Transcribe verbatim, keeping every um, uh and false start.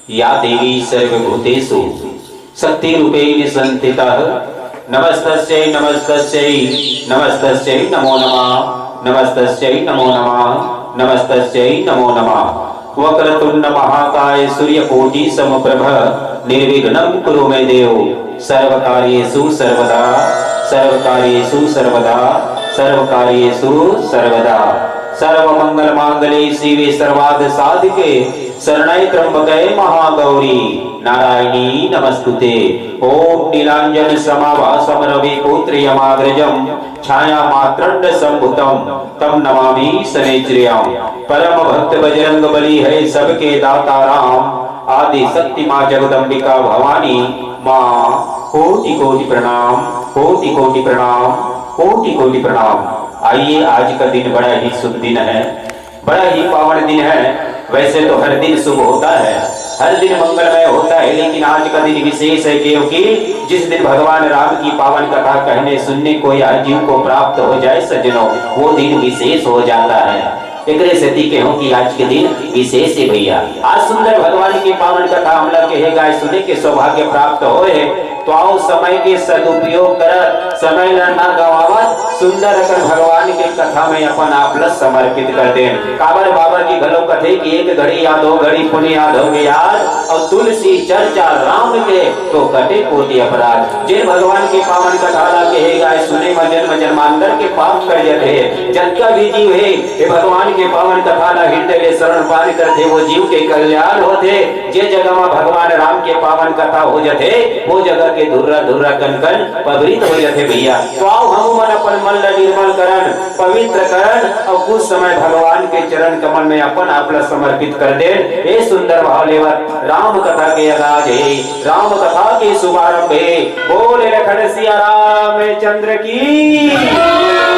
या देवी सर्वभूतेषु शक्तिरूपेण संस्थितः। नमस्तस्यै नमस्तस्यै नमस्तस्यै नमो नमः। नमस्तस्यै नमो नमः। नमस्तस्यै नमो नमः। वक्रतुण्ड महाकाय सूर्यकोटि समप्रभ। निर्विघ्नं कुरु मे देव सर्वकार्येषु सर्वदा। सर्वकार्येषु सर्वदा। सर्वकार्येषु सर्वदा। सर्वमंगल मांगल्ये शिवे सर्वार्थ साधिके शरण्ये त्र्यंबके महागौरी नारायणी नमस्तुते। ओम नीलांजन समाभासम रवि पुत्र यमाग्रजम छाया मात्रंड संभुतम तम नमामि शनेश्रियम। परम भक्त बजरंग बली है सबके दाता राम। आदि शक्ति माँ जगदम्बिका भवानी माँ कोटि कोटि प्रणाम। कोटि कोटि प्रणाम। कोटि कोटि प्रणाम। आइए, आज का दिन बड़ा ही शुभ दिन है, बड़ा ही पावन दिन है। वैसे तो हर दिन शुभ होता है, हर दिन मंगलमय होता है, लेकिन आज का दिन विशेष है, क्योंकि जिस दिन भगवान राम की पावन कथा कहने सुनने को या जीव को प्राप्त हो जाए सज्जनों, वो दिन विशेष हो जाता है। एकरे सेती कहूं कि आज के दिन विशेष है भैया। आज सुंदर भगवान की पावन कथा हमला कहे गाय सुने के सौभाग्य प्राप्त होए, तो आओ समय के सदुपयोग करत, समय ल ना गंवावत सुंदर अकन भगवान के कथा में अपन आप ल समर्पित कर देन। काबर बाबा जी घलो कथे कि एक घड़ी या दो घड़ी पुन याद होगे याद, अउ तुलसी चर्चा राम के तो कटे कोटि अपराध। जेन भगवान के पावन कथा ला कहे गाय सुने म जन्म जन्मांतर के पाप कट जथे। जतका भी जीव हे, हे भगवान के पावन कथा ला हृदय ले शरण पान करथे, वो जीव के कल्याण होथे। जे जगह म भगवान राम के पावन कथा हो जथे, वो जगह के धुर्रा धुर्रा कन कन पवित्र हो जथे भैया। तो आओ हमू मन अपन मन ला निर्मल करन, पवित्र करन अउ कुछ समय भगवान के चरण कमल में अपन आप ला समर्पित कर देन। ए सुंदर भाव लेवत राम कथा के आगाज हे, राम कथा के शुभारंभ हे। बोले लखन सिया रामचंद्र की।